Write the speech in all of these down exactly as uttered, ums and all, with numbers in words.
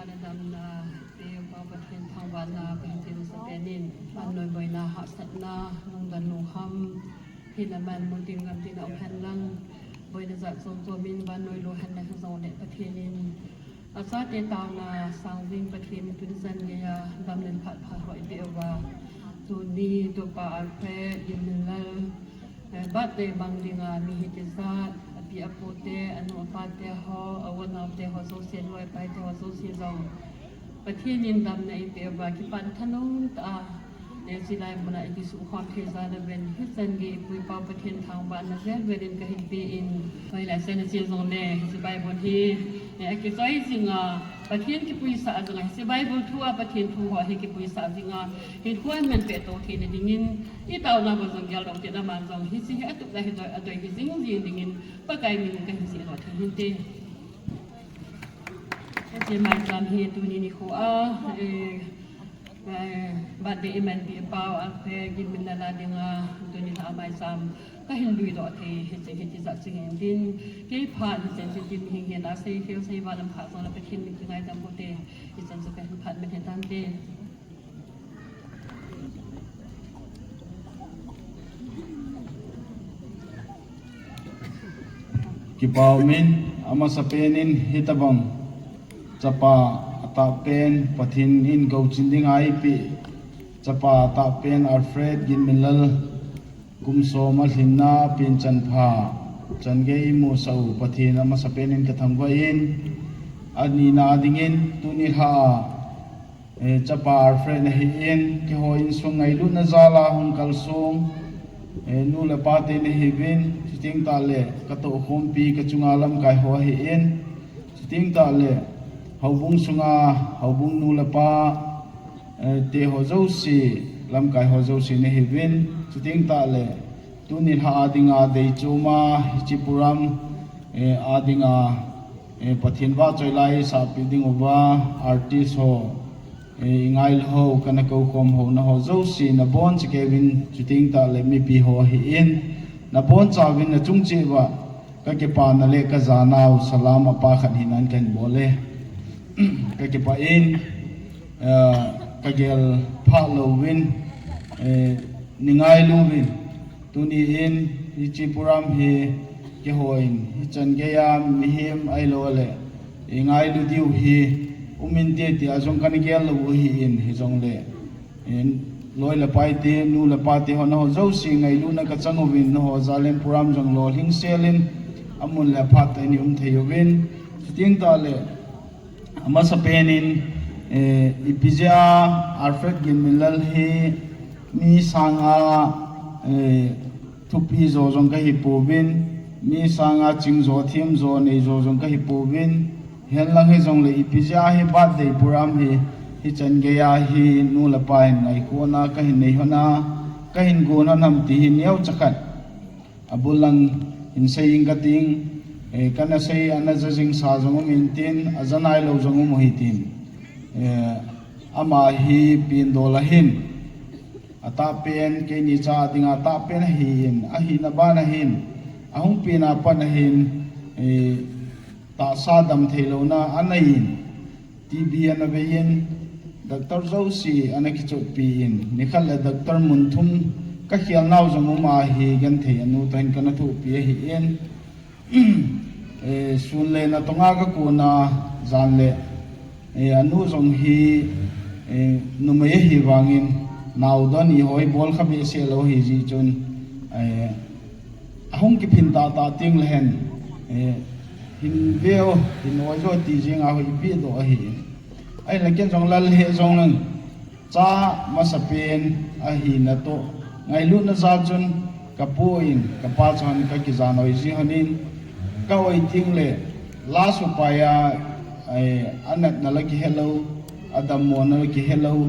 Ana damna, pe pa Pathen thangvahna, Pathen masapen in, vannoi boina, hahsatna, lungdon lungkham, hina man mun tin gam tin a um hen lang, boina jat chom chom in, vannoi lo hen lang jong le Pathen in, achate taona sang jing Pathen in tuni chan geiya, dam le phat pha hoi peh uva, tuni tupa Alfred Gimminlal, Eh, birthday bang dinga mi hitijat, api apu te, anu apa te ho, a u anao te ho jouse, anu apai te ho jouse jong Pathen in damna eipeh uva, kipah thanom tah a, eh, chulai muna ikisukhom thei jal uvin, hichan gei ipu ipa Pathen thangvahna vel vel in kahin pe in, hoilai sena che jong le, hiche Bible hi, eh, akichoi jinga, Pathen kipuisah jinga, hiche Bible thu a Pathen thu ho hi kipuisah jinga, hinkho iman peh to theina dingin, itaona bou jong geldoh tena man jong hiche hi atup le hi doi, adoi hi jing jing dingin Pakai min in kahin seidoh thei hinte. Hiche maicham hi tuni nikho a, eh, eh, birthday iman pi pau Alfred Gimminlal a dinga tuni lha maicham kahin luidoh thei hiche, hiche jat ching hin tin. Kei phat hiche chu tin hing hin asei khel sei va lam kha jong le Pathen min chu ngaidam bote. Hichan chu kahin phat min he tante. Kipah umin, amasapen in hitabang chapa atahpen Pathen in gouchin ding a eipeh, chapa atahpen Alfred Gimminlal kum som alhinna pen chanpha, changei imusah u Pathen amasapen in kathangvah in, anina dingin tuni lha a Eh, chapa Alfred nahin, keiho insung ngailutna jal a hung kalsong, eh, nu le pa te nahiuvin, chuteng tahle, katohkhompi, kachunga lamkai ho ahin, chuteng tahle, houbung sunga, houbung nu le pa, eh, te ho jouse, lamkai ho jouse nahiuvin, chuteng tahle, tuni lha a dinga deichoma, hiche program, eh, a dinga, eh, Pathen vahchoi la eisahpeh ding uva, artist ho, eh, ingailu ho, kana koukhom ho, naho jouse, nabonchauvin, chuteng tahle mipi ho ahin, nabonchauvin nachung cheh uva, kakipana le kajanau, salam apa khat hinan kahin bol e. Kakipah in, eh, kagel phah louvin, eh, neingailuvin, tuni in, hiche program hi, keihon, hichan geiya, mihem ahilouleh, eingailu diu hi, um inte tia jong kana gel lou u ahin, hijongle, in, loi le pai te, nu le pa te ho, naho jouse ngailutna kachang uvin, naho jal in program jong lolhing sel in, amun le aphat tah in i um thei uvin, chuteng tahle, amasapen in, eh, ipi jeh a Alfred Gimminlal hi mi sanga, eh, thupi jo jong kahipouvin, mi sanga ching jo, them jo, nei jo jong kahipouvin, hinlang hijongle ipi jeh a hi birthday program hi, hichan geiya hi nu le pa hin ngaikhohna kahin nei hon a, kahin gon hon ham ti hi neocha khat abul lang hin sei ing kating, eh, kana sei ana ja jing sa jong um intin, aja nailou jong um u hitin. Eh, ama hi pindol ahin, atahpen, keini cha dinga atahpen ahin, ahina bana hin, ahung pena pat ahin, eh, tahsa damtheilouna anei in, T B ana vei in, doctor jouse ana kichotpi in, nikhat le doctor mun thum kakhel nau jong um ahi, genthei anu toh hin kana thohpi ahin, eh, sun le natonga kakona jan le, eh, anu jong hi, eh, numei ahi vangin, naodon ihoi bol kha behseh lou ahi jeh chun, eh, ahung kiphin tahtah teng lehen, eh, hin veu, hin oi jo ti jenga hoi peh doh ahi. Ahinla ken jong lal he jong lang, cha masapen ahina toh, ngailutna jal chun kapu in, kapa chun kakijan oi ji honin, ka oi teng le, last upai a, eh, anatna la kihelou, adammona la kihelou,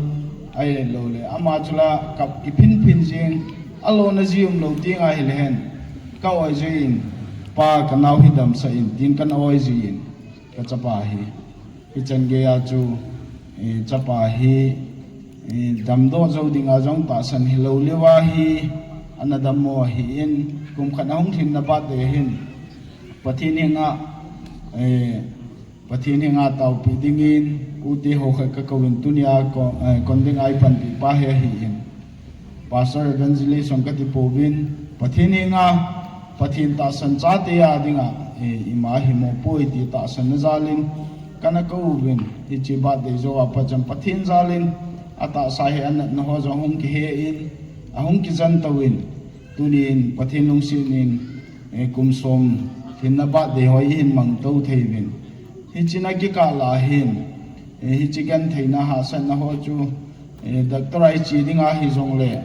ahilouleh, ama chu la kap kiphin phin jeng, alona ji umlou teng ahile hen, ka oi ji in, pa kanao hi damsah in, tin kana oi ji in, kachapa hi. Hichan geiya chu, eh, chapa hi, eh, damdoh jou dinga jong tahsan hilou leuva hi, ana dammo ahin, kum khat ahung lhinna birthday ahin, Pathen henga, eh, Pathen henga taopi dingin, ute ho khat ka kouvin tunia ko, eh, kon dinga eipanpi pa hi ahin. Pastor Evangelist jong kati pouvin, Pathen henga, Pathen tahsan chate a dinga, eh, ima hi mo poi ti tahsan na jalin, kana kouvin, hiche birthday jou a pat chun Pathen jalin, atahsa hi anatna ho jong hung kihe in, ahung kijen touvin, tunin Pathen lungset in, eh, kum som lhinna birthday ho ihin mang tou thei uvin. Hiche na kikah lah hin, eh, hiche gentheina hahsatna ho chu, eh, doctor a iche dinga hijongle,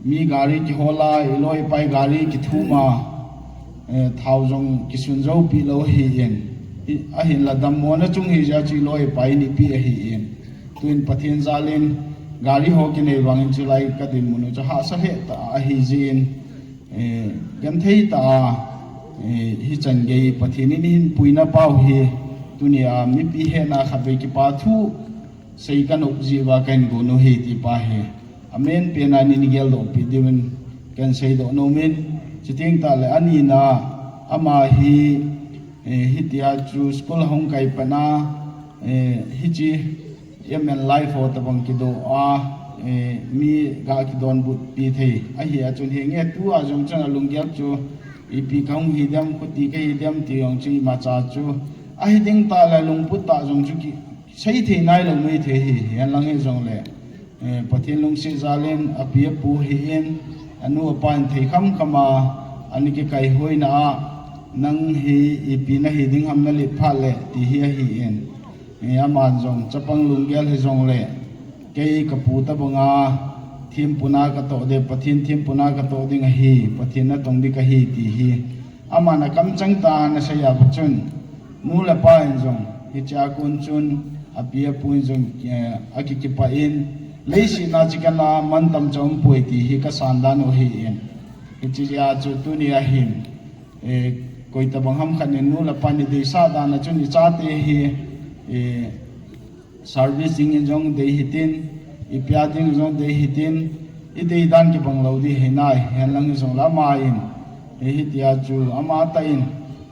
mi gari kihol a, iloi ipai gari kithum a, eh, thao jong kisun jou pi lou ahin. I, ahinla dammona chung hi jeh a chu iloi ipai in eipeh ahin. Tuin Pathen jalin gari ho kinei vangin chulai ka dinmun u chu hahsa lheh tah ahi jeh in, eh, genthei tah a, eh, hichan gei Pathen in eihin puina pau hi tunia mipi hetna khatvei kipa thu sei ka nop jeh uva kahin gon u ahi ti pa hi. Amen pen a nei geldoh pi diuvin kahin seidoh nom in, chuteng tahle anina ama hi, eh, hitia chu school ahung kai pat na, eh, hiche M N life ho tabang kidoh a, eh, mi ga kidonbut pi thei ahi a chun hinge tua jong chun alunggel chu ipi kahung hi dem, khuti kahi dem ti jong chu imacha chu ahi ding tahle lungput tah jong chu kisei thei nailou maithei hi, hinlang hijongle, eh, Pathen lungset jalin api apu ahin, anu apa in thei khamkham a, ana kikaihoina a, nang hi ipi nahi ding ham nalet phat le ti hi ahin. Eh, aman jong chapang lunggel hijongle, kei kapu tabanga thempuna katoh ding, Pathen thempuna katoh ding ahi, Pathen natong ding kahi ti hi. Aman akamchang tah a anasei a pat chun, nu le pa in jong, hichea kon chun, api apu in jong, eh, akikipah in, leiset a chikhat a mantam cha umpoi ti hi kasan dan u ahin. Hichea chu tunia hin, eh, koi tabang ham khat in nu le pa in ideisah dan a chun ichate hi, eh, service dingin jong dei hitin, ipia ding jong dei hitin, idei dan kibang lou ding hinai, hinlang hijongle ama in, eh, hitia chu amatah in,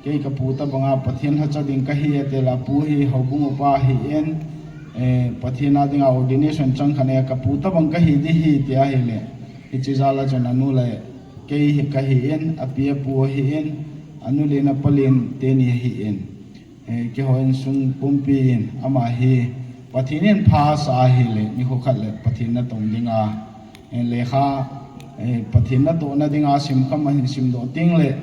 kei kapu tabanga Pathen lhacha ding kahi atile apu hi houbung upa ahin, eh, Pathen a dinga ordination chang khat a kapu tabang kahi ding ahi tia ahile, hiche jal a chun anu le kei hi kahin, api apu ahin, anu len apa len teni ahin. Eh, keiho insung pumpi in ama hi Pathen in phasah ahile, nikho khat le Pathen natong dinga, eh, lekha, eh, Pathen natohna dinga simkham ahin simdoh tengle,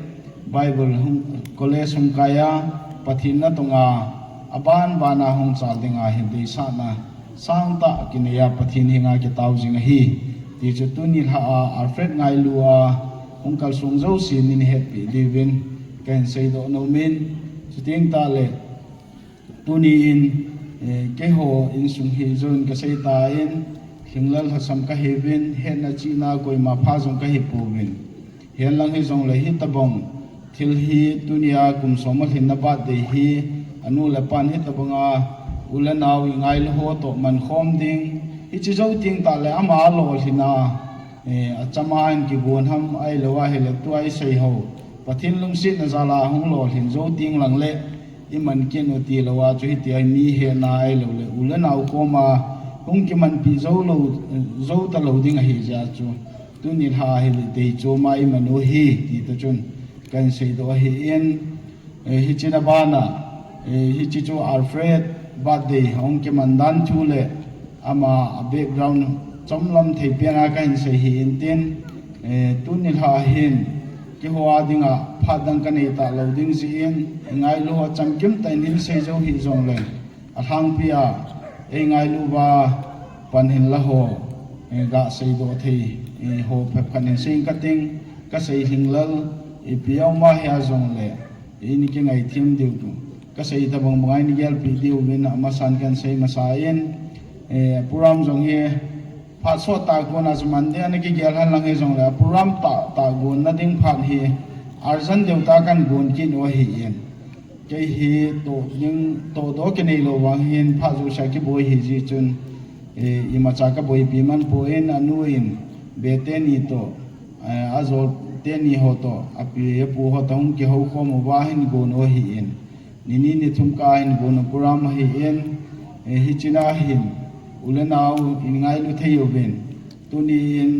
Bible hung, college hung kai a, Pathen natong a, aban ban a hung chal dinga hin deisahna sangtah kinei a Pathen henga kitao jing ahi. Ti chu tuni lha a Alfred ngailu a hung kalsong jouse nei hetpeh diuvin kahin seidoh nom in, chuteng tahle, tuni in, eh, keiho insung hi jouvin kasei tan, lhinglel lhasam kahiuvin, hetna chihna koima pha jong kahi pouvin. Hinlang hijongle hitabang thil hi tunia kum som alhinna birthday hi, anu le apan hitabanga u le nao ingailu ho toh mankhom ding, hiche jou teng tahle ama alolhinna, eh, achama in kigon ham ahilou ahile tua isei ho, Pathen lungsetna jal a hung lolhin jou teng lang le, iman kit u tilou a chu hitia mi hetna ahiloule u le nao koma hung kimanpi joulou, jou talou ding ahi jeh a chu, tuni lha hi deichoma iman u ahi ti toh chun kahin seidoh ahin, eh, hiche na bana, eh, hiche chu Alfred birthday ahung kiman dan thu le ama background chomlam thei pen a kahin sei ahin tin, eh, tuni lha hin keiho a dinga phat dang kanei talou ding jeh in, ingailu ho chamkim tah in hinsei jou hih jongleng, alhangpi a eingailu uva pan hinla ho, eh, gaseidoh thei, eh, ho phabep khat in sei inge kating, kasei lhinglel, ipi a um ahia jongle, ini kingaithem diu chu, kasei tabang banga ini gelpeh diuvin amasan kahin sei masa in, eh, program jong hi phat sot tah a kona chu Monday a ana kigel henlang hijongle, program tah tah gonna ding phat hi urgent deuh tah a kahin gon kit u ahin. Kei hi toh ding, tohdoh kinei lou vang hin phat jousea kiboi ahi jeh chun, eh, imacha kaboipi man poi, anu in be teni toh, eh, ajol teni ho toh, api apu ho toh hung kihoukhom uva hin gon u ahin. Nini nithum kah hin gon program ahin, eh, hiche na hin, u le nao in ngailu thei uvin. Tuni in,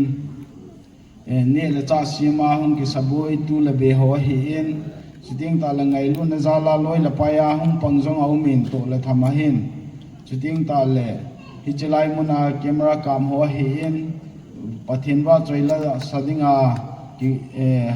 eh, neh le chah sema hung kisaboi tu le be ho ahin. Chuteng tahle ngailutna jal a loi le pai a hung pang jong aumin toh le tham ahin. Chuteng tahle, hiche lai mun a camera kam ho ahin, Pathen vahchoi la sa dinga, ki, eh,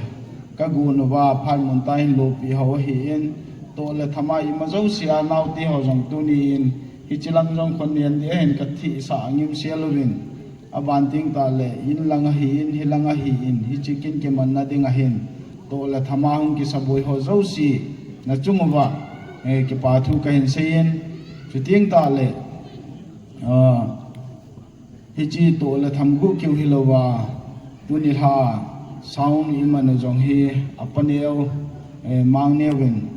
ka gon uva phat mun tah in lopi ho ahin, toh le tham a ima jouse a naote ho jong tuni in, hiche lang jong khon nen ding ahin ka thihsah angim sel uvin. Aban teng tahle, in lang ahin, hi lang ahin, hiche kin kimanna ding ahin, toh le tham a hung kisaboi ho jouse, na chung uva, eh, kipa thu kahin seiyin, chuteng tahle, ah, hiche toh le tham gu keu hilouva, tuni lha, sound imanu jong hi, apa neo, eh, Mang neo in,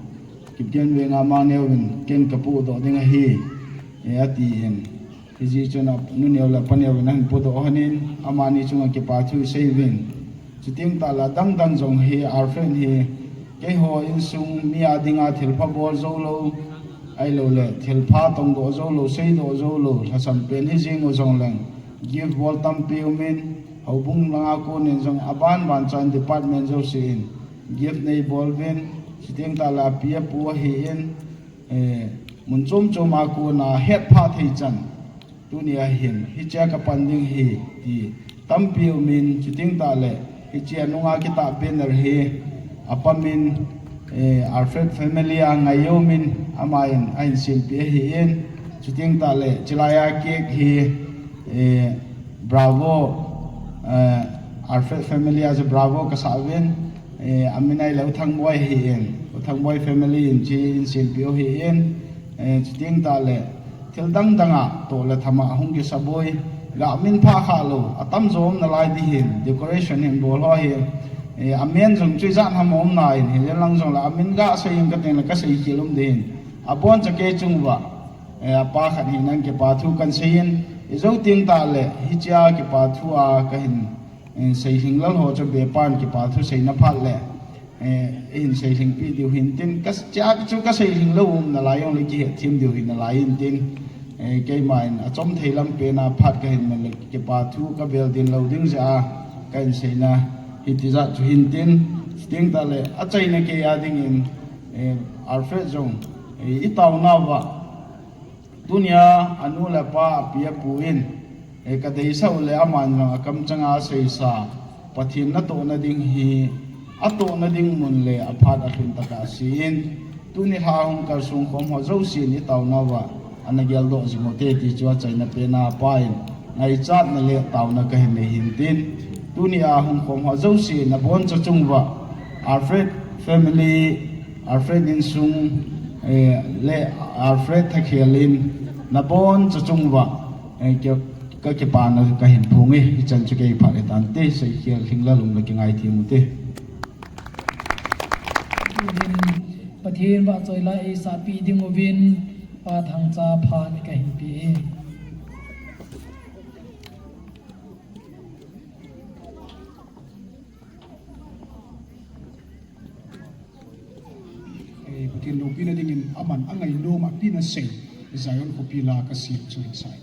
Kipgen Veng a Mang neo in, ken ka podoh ding ahi, eh, atin. Hijeh chun a, nu neo le pa neo in ahin podoh lhonin, amani chunga kipa thu isei uvin. Chuteng tahle adang dang jong hi, Alfred hi, keiho insung mi a dinga thilpha bol jou lou, ahilouleh, thilpha tongdoh jou lou, seidoh jou lou, lhasam pen hi jeng u jongleng, gift bol tampi umin, houbung langa konin jong aban ban chan department jouse in, gift nei bol uvin, chuteng tahle api apu ahin, eh, mun chom chom a kona hetphah thei chan, tuni a hin, hichea ka pan ding ahi, ti tampi umin, chuteng tahle, hichea nunga kitah banner hi, apamin, eh, Alfred family a ngai umin, aman, ahin sempeh ahin, chuteng tahle, chulai a cake hi, eh, Bravo, eh, Alfred family a chu Bravo kasah uvin, eh, amin ahile U Thangboi ahin, U Thangboi family in chu ahin sempeh u ahin, eh, chuteng tahle, thil dang dang a, toh le tham a hung kisaboi, ga min pha kha lou, atamjo um nalai ding ahin, decoration hin bol ho hi, eh, amin jong chu ijat ham um nai in, hilang jongle amin ga seiyin kateng le kasei khel um ding ahin, abon cha kei chung uva, eh, apa khat hinan kipa thu kahin seiyin, ijou teng tahle, hichea kipa thu a kahin, eh, seilhing lal ho chu bepan kipa thu seina phat le, eh, eihin seilhingpeh diu hintin, ka, chea chu kaseilhing lou um nalai jongle kihetthem diu hi nalai intin, eh, keiman achom thei lam pena phat kahin man le kipa thu kabel ding lou ding jeh a, kahin seina hiti jat chu hintin, chuteng tahle, achaina kei a dingin, eh, Alfred jong, eh, itaonauva, tunia anu le apa api apu in, eh, kadeisah u le aman jong akamchanga aseisa, Pathen natohna ding hi, atohna ding mun le aphat alhun tah a aseiyin, tuni lha hung kalsong khom ho jousen itaonauva, ana geldoh jing ute ti chu achaina pena apa in, ngaichatna le taona kahin nei hintin, tunia hung khom ho jousen naboncha chung uva, Alfred family, Alfred insung, eh, le Alfred Thakhel in naboncha chung uva, eh, ka, kakipana kahin phong e, hichan chu kei phat hitante, seikhel lhinglel um le kingaithem ute. Pathen vahchoila eisahpeh ding uvin, Pa Thangcha phat kahin pe e. Eh, Pathen loupina dingin aman angainom a pen asei, Zion khopi la kasem chu hin sai.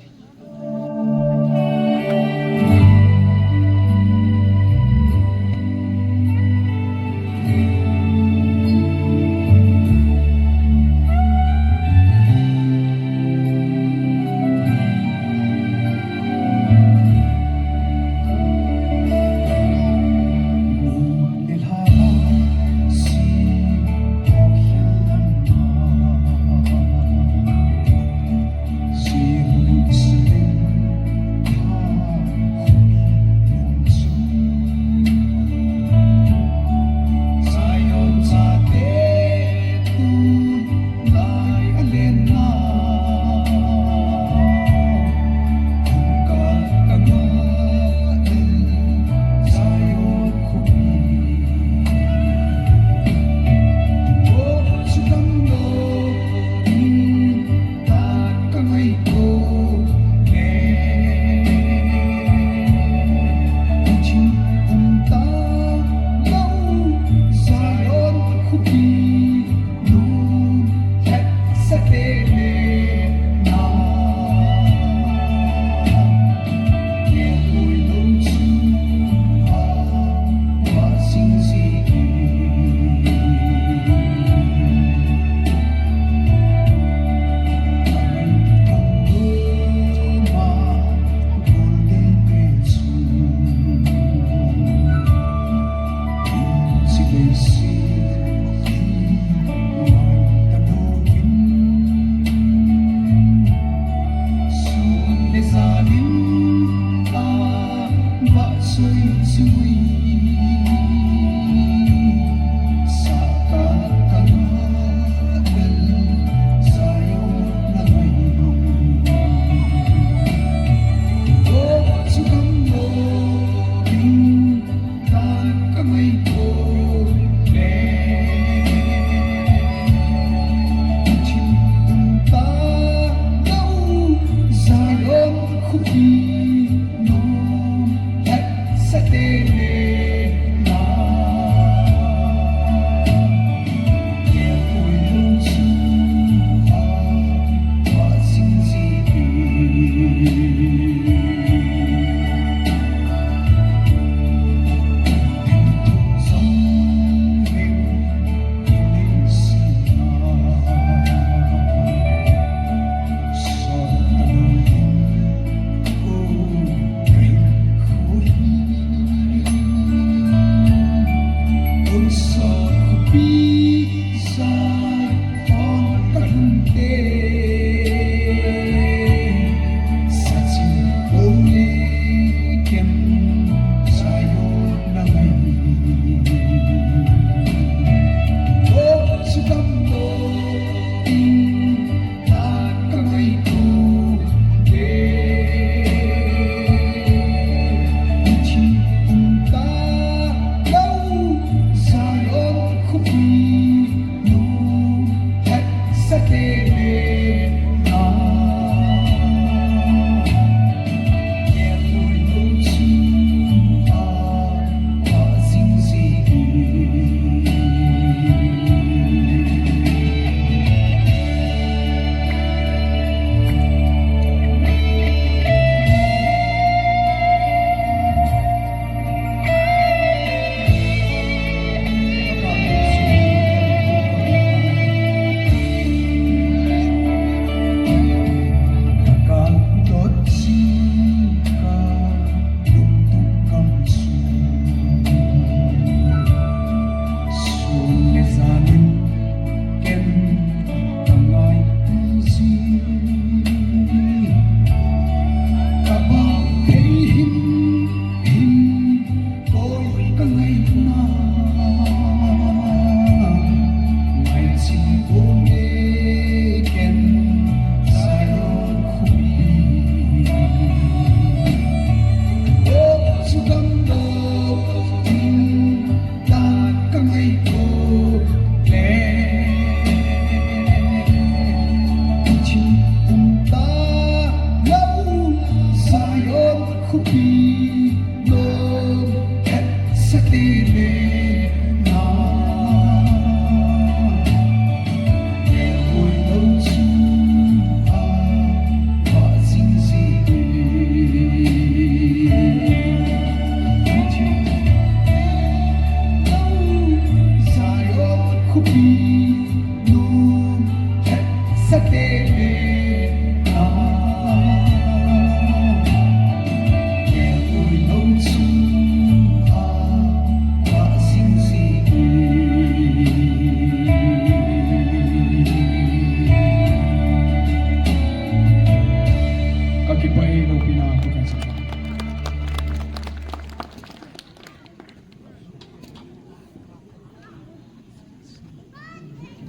Ka kipah e, loupina Pakai cha.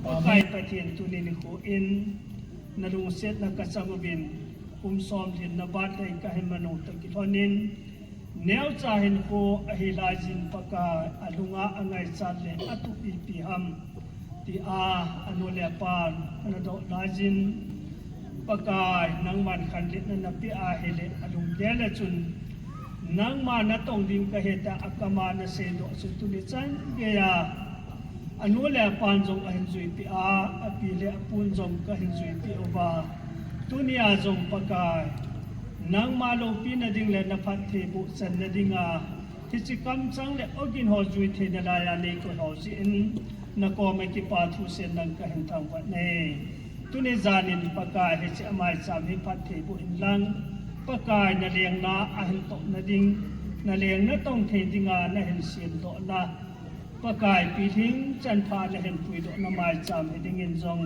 Pakai Pathen, tuni nikho in na lungsetna ka chang uvin, kum som lhin na birthday ka hin man u toh kilhon in, neocha hinkho ahi laiyin Pakai, alunga angaichat le atup ipi ham tia anu le apan ana doh laiyin, Pakai, nangman khanletna na peh ahile, alunggel a chun nangma na tong ding ka he tia akam a na seidoh chu tuni chan geiya anu le apan jong ahin juipeh a, api le apun jong ka hin juipeh uva, tunia jong Pakai, nangma loupina ding le na phattheiboh channa dinga hiche kamchang le ogin ho jui theina laiya nei koi ho jeh in, na koma kipa thuseina ding ka hin thangvah e. Tuni jan in Pakai, hiche amaicham hi phattheiboh in lang, Pakai, na lengna ahin tohna ding, na lengna tong thei dinga na hin semdohna, Pakai, pilhing chanpha na hin puidohna maicham hi dingin jong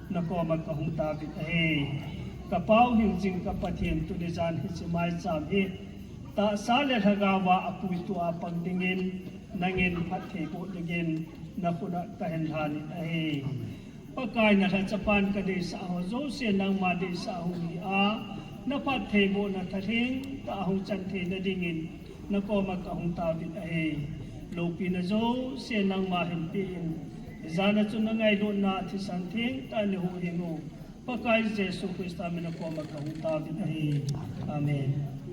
na koma ka hung taovin ahi. Ka pao hingjing ka Pathen, tuni jan hiche maicham hi tahsa le lhagao a apuitu a pang dingin, nangin phattheiboh dingin na khut a ka hin lhanin ahi. Pakai, na lhachapan ka deisah ho jouse nangma deisah hung hi a, na phattheibohna thalheng tah a hung chan theina dingin na koma ka hung taovin ahi. Loupina jouse nangma hin pe in, ijat a chun na ngailutna thisan thengtah in nei huhhing u, Pakai Jesu Christa min a koma ka hung taovin ahi. Amen.